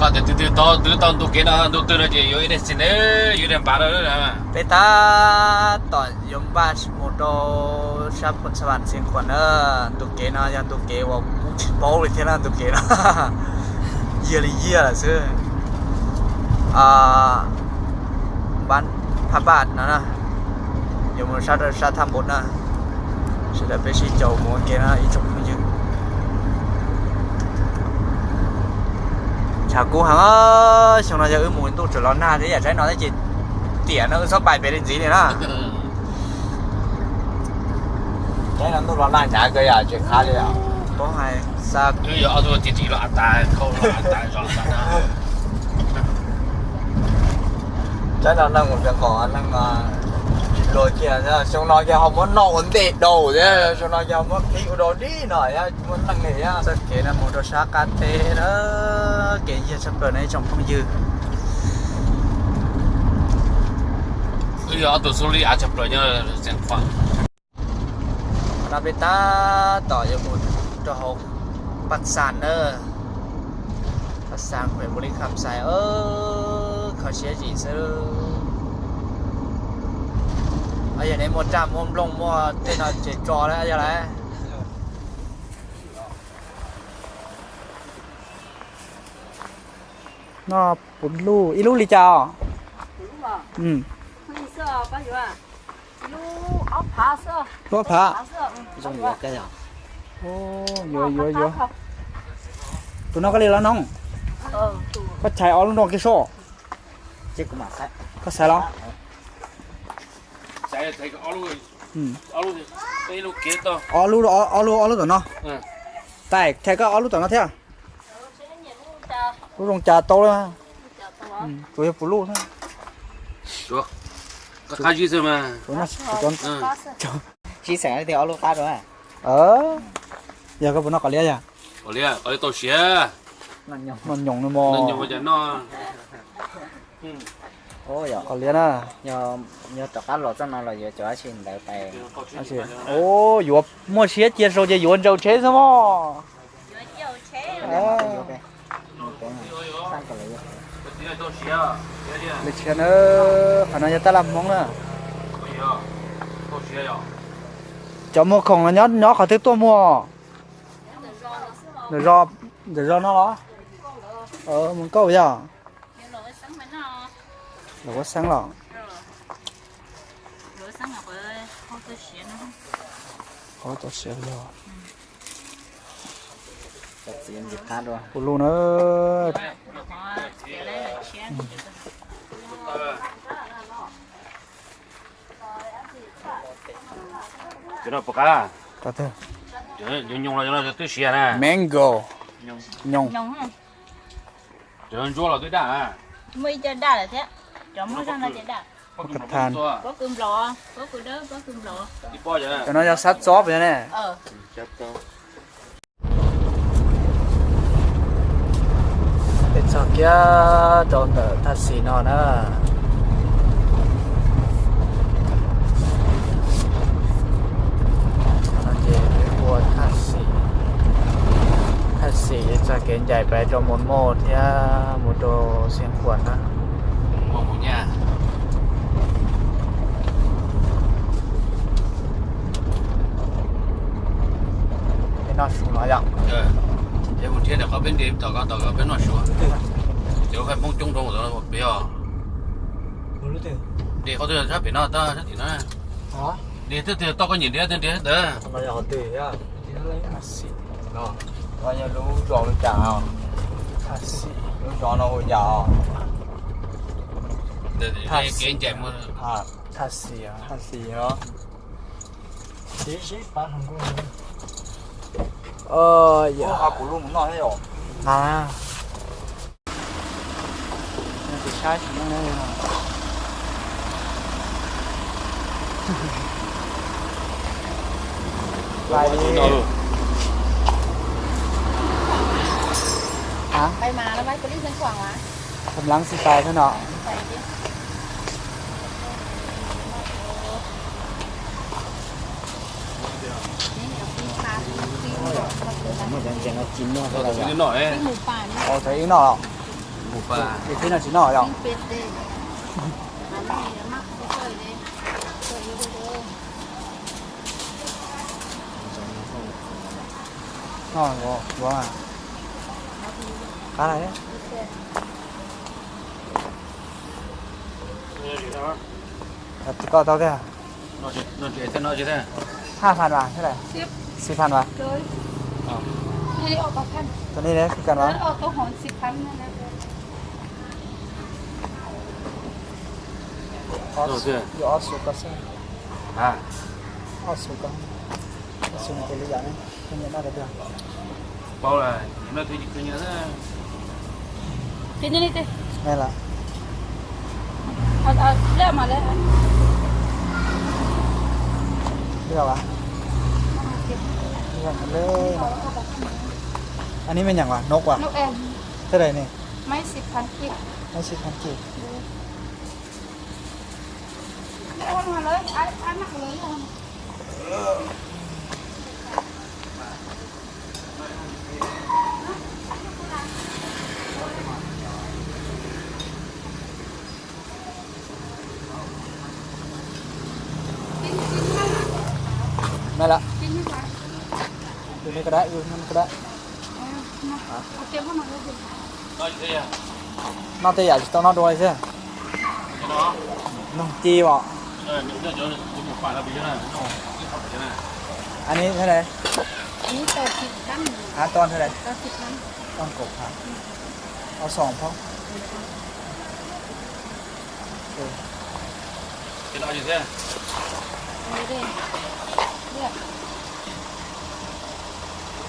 Qhov tias twg twg tau, twg tau ntu kev no, ntu twg no ces yuav ib daim xis neb, yuav daim npav no. Peb tab tom yuav npaj mus rau sab Phoos Xas Vas Xiav Khuam na. Ntu kev no yog ntu kev uas kuv tsis paub li thiab na, ntu kev no yog li yog lawm xwb. Npab Phab Npaj no na, yuav mus sab, sab Thaj Npaum na. Sawv daws peb sib caum mus ua ke na ib tsoom phooj ywg. Ntshav kub heev, xyoo no yog wb mus ntuj tseem los nag thiab yam tsaib no thiab ces tiam no wb txhob pais pem li ntxiv li na. Tsaib no ntuj los nag hnyav kawg yam tsis qab li os. Paub hais xa wb yog ob tug tiag tiag los tas khau los tas zos tas na. Tsaib no neeg mus pem qhov neeg tsis luag kiag, xyoo no ces ho muab noj ua ntej dhau thiab, xyoo no ces ho muab qhib ua dau dib no thiab, muab neeg li thiab. Txoj kev no mus rau sab qab teb na, kev yog tshaj plaws no ib tsoom phooj ywg. Wb yog ob tug xub li av tshaj plaws nyob Xeev Khuam. Qhov no peb tab tom yuav mus rau hauv Paj Xas na. Paj Xas, huyện Mù Cang Xais, kho siab zim xwb. Yog nej muaj raj muaj nplooj muaj tej no ces tso lawm yog lawm. Noj puv luj, ib lub li cas os? Lub phav. Yuav, yuav, yuav. Tus no koj li los noog. Koj chais ob lub nrog kiag soj. Koj xaiv los? Ob lub, ob lub, ob lub tom no. Tais, chais koj ob lub tom no thiab. Lub zoo cas tau li. Tsuas yog puv luj xwb. Sib xeem ob lub qab rau. Yog koj puas noj qos liab yog? Qos liab tau siav. Noj nyoos li mos. Qos liab na. Yog rov qab los txoj no los yuav cov dab tsi ntawd pais? Yuav muaj siab cia sau ces yuav ntsaws tsheb xwb mog. Li tshiab na, qhov no yog tab laj Hmoob na. Cov muag khoom los nyob, nyob qhov twg tuaj muag? Ntawm zos, ntawm zos no los? Mus nkauj yog? Lawv ua xeeb los? Qhov tau siav yog puv luj na. Cov no puas qab? Nyoos nyoos los twb siav na. Mango. Nyoos. Cov ntsuab los twb daj. Muaj ib co daj lawm thiab. Cov muaj zog no ces daj. Pob kws nplom tuaj. Pob kws nplom, pob kws dawb, pob kws nplom. Cov no yog sab txob puas yog ne? Peb txog kiag rau ntawm Thaj Xis no na. Ces peb ua Thaj Xis, Thaj Xis txog kev ncaim pem rau Mus Mauj thiab mus rau Xiav Khuam na. Peb noj su no yom. Peb mus nrhiav ntawm qhov peb nres tom ko, tom ko peb noj su. Ces ua Hmoob coob dhau peb os. Nres qhov twg sab pem no, sab tim no. Nres twg twg tau koj nyiam nres twg nres ntawd. Yog lub zos li cas? Lub zos no ua cas? Kev ncaim mus. Thaj Xis os. Hab, xam lab xis tais xwb no. Ua tau ib noj. Ua, ib tib no tsis noj yom? Noj ua, ua qab lawm. Koj tau tiag. Hai phan vas, thế này. Xib phan vas. Tus nej ne, koj kan vas. Ob xu koj xwb. Ob xu koj. Ob xu no tus li yam ne, koj nyiam noj tiag. Paub lawm, noj twb tsis khwv nyiam. Li lawm. Li lawm. Li lawm. Anw neb me nyuam as, noj as. Thaj dais ne? Maiv xis phav kis. Noj lawm. Tus no koj dab, tus no koj dab. Noj tej yam tsis tau noj dua li xwb. Noog ci os. Anw neb thaj dais? Hab ton thaj dais? Ton kaum phav. Ob xoom phav.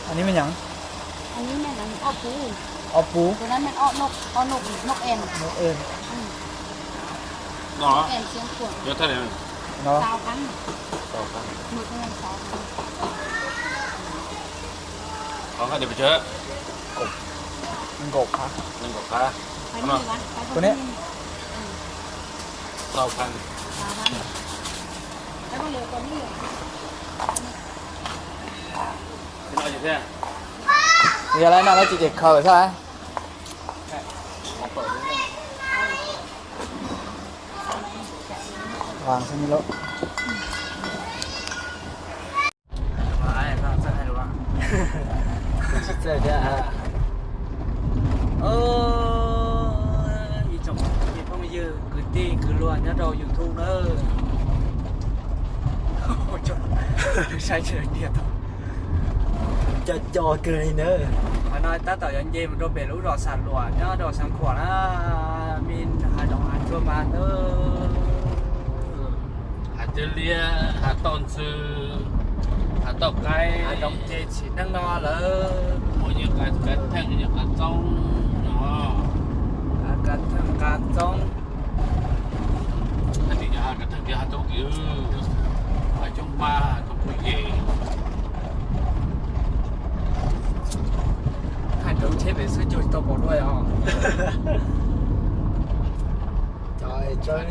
Anw neb me nyuam? Ob puv. Noj. Nkaum phav. Tus ne? Yog lawv noj lawv tsis ces khaws xwb. Ib tsoom phooj ywg kwv tij kwv luag nyob rau YouTube na, saib tsis tiag tau. Co co kawg li na. Qhov no tab tom yuav nce mus rau pem lub zos Xam Luam nyob rau Xeev Khuam na, me hav zoov hav tsuag mas na. Hav cawv liab, hav toj ntxwg, hav toj qaib, hav zoov ces tsim neej no lawm. Muaj nyias qas theej nyias qas txoob no. Qas theej qas txoob. Hav cov hav txoob kiv, hav coob mab, hav coob kuj yem. Hais rau tsheb pem xwb cuag tsis tau pom dua os. Cov nej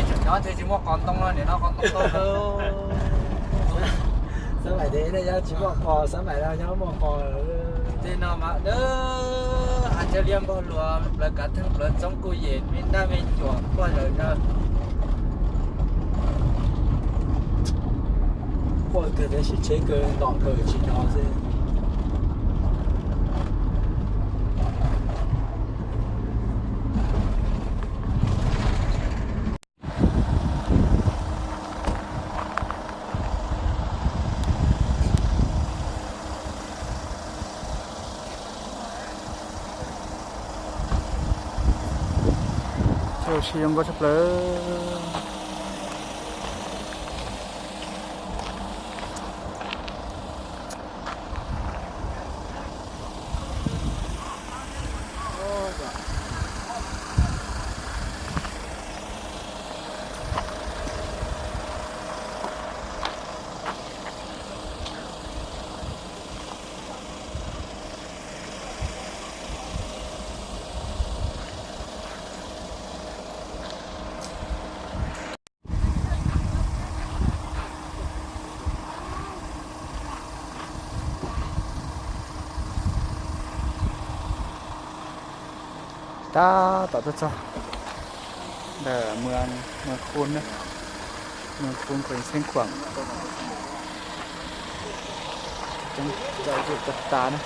tseem nyob thiaj tsis muaj qos ntoo no, nim no qos ntoo tau kawg. Xab maim tias nej nyob tsis muaj qos, xab maim no nyob muaj qos. Tej no mas hav cawv liab npaug luas, plawv kav theej plawv txoob kuj yem, me nraj me cuam quaj zawm na. Quaj kawg tab sis tsheb kawg ntom kawg tsis hnov xwb. Sib zoo nkauj tshaj plaws. Tab tom tuaj txog ntawm Mường Khun na, Mường Khun, huyện Xeev Khuam. Coob, coob tas tas na.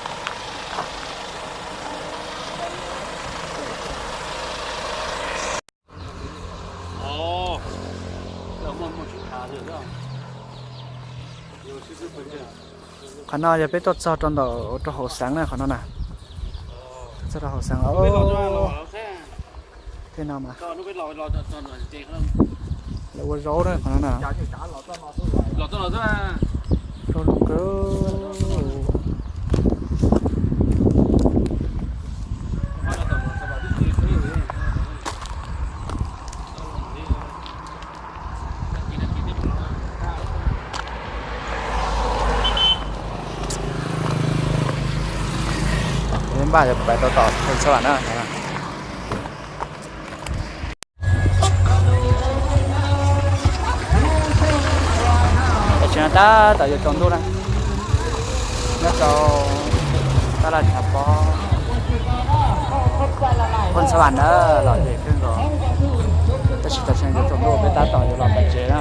Qhov no yog peb tuaj txog rau ntawm rau hauv xeev na, qhov no na. Txog rau hauv xeev lawm. Tej no mas lawv ua zaub na, qhov no na. Zaub zoo kawg. Peb npaj yuav pais rau tom thôn Xab Vam na. Tam sim no tab tom yuav tsaus ntuj na, nyob rau tab laj tshav pob thôn Xab Vam na, los deb kawg nkaus. Tab sis tam sim no yuav tsaus ntuj peb tab tom yuav los pem tsev na.